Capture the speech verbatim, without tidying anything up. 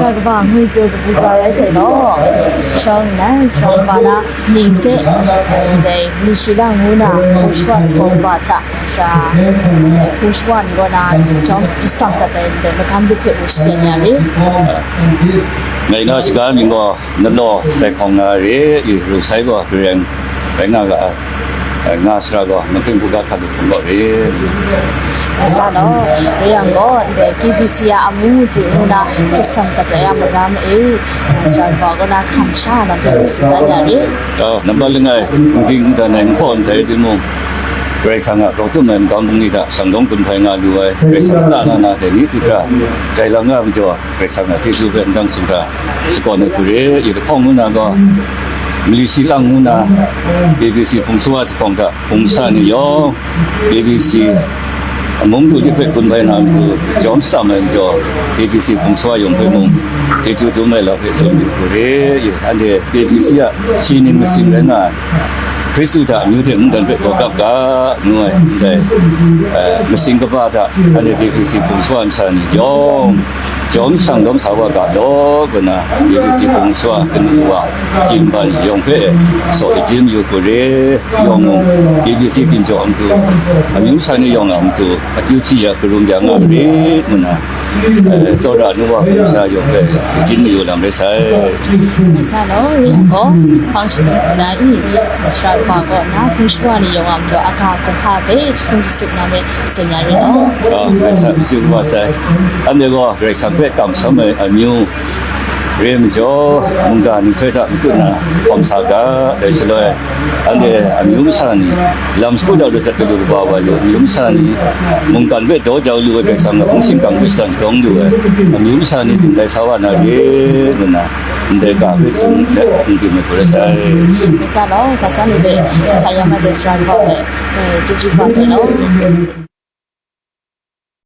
Sara kaba ngwi pyaw kabu ga rai sai law, shawng nnan sara kaba na mying hte, ndai ni shi lang ngu na hpung shawa sa kaba hta, sara, ndai hpung shawa ni kaw na jawm jasam dat ai ndai magam de hpe mu shajan ya re. Ngai na shaga mying gaw, nalaw tai hkawng na re, yu ru sai gaw, Karai rai nga ga ai. Nga sara gaw, mahkring hkungga hkak lu hpung gaw re. Sa law, re yang gaw, ndai K B C a amu matu ngu na, jasam gat ai a magam e, nga sara gaw, kaw na hkam sha na hpe lu sit dan ya re. Oh, nambat langai, n ging n dan ai, n hpaw n dai timung, Karai Kasang a grau tum ai magam bungli hta, shanglawng gun hpai nga lu ai, Karai Kasang a na na dai ni hte hkra, jai lang nga ai majaw, Karai Kasang a chyeju hpe n dang sumhkra, shakawn ai hku re, yu lahkawng ngu na gaw, mali si lang ngu na, K B C hpung shawa sa hkawng hta, hpung sha ni yawng, K B C amung du ni hpe gun bai na matu, jawm tsam ai majaw, K B C hpung shawa yawng hpe mung, chyeju dum ai lam hpe tsun yu hku re, yu, anhte K B C a shi ning masing rai nga ai, Hkristu hta amyu hte mungdan hpe gaw gap ga, ngu ai, ndai, eh, masing kaba hta, anhte K B C hpung shawa masha ni yawng, jawm shang dawm sa wa ga law, kau na, K B C hpung shawa kanu wa, jinban yawng hpe, saw jim yu hku re, yawng mung, K B C ginjaw a matu, amyu masha ni yawng a matu, akyu hpyi ya, karum ya nga rit, ngu na, eh, tsawra nu wa hpung sha yawng hpe, jin mayu lam rai sai. Rai sa law, ring gaw, hpang shadawn hku na i, sara kaba kaw na, hpung shawa ni yawng a matu, aga kumhpa hpe, jahkrum jasup na me, tsun ya ri law. Ah, rai sa, jahkrum wa sai. Anhte gaw, Karai Kasang hpe kamsham ai amyu, re majaw, mungga nhtoi hta matut na hkawm sa ga, dai shaloi, anhte amyu masha ni, lam sagu da lu dat galu kaba wa lu, amyu masha ni, mungkan hpe daw jau lu ai Karai Kasang a hpung shingkang hpe shadang shadawng lu ai, amyu masha ni, dingtai sa wa na re, ngu na, ndai ga hpe tsun let, n dim ai hku rai sai. Rai sa law, ga sa ni hpe, hta ya ma dai sara kaba hpe, eh, chyeju kaba sai law.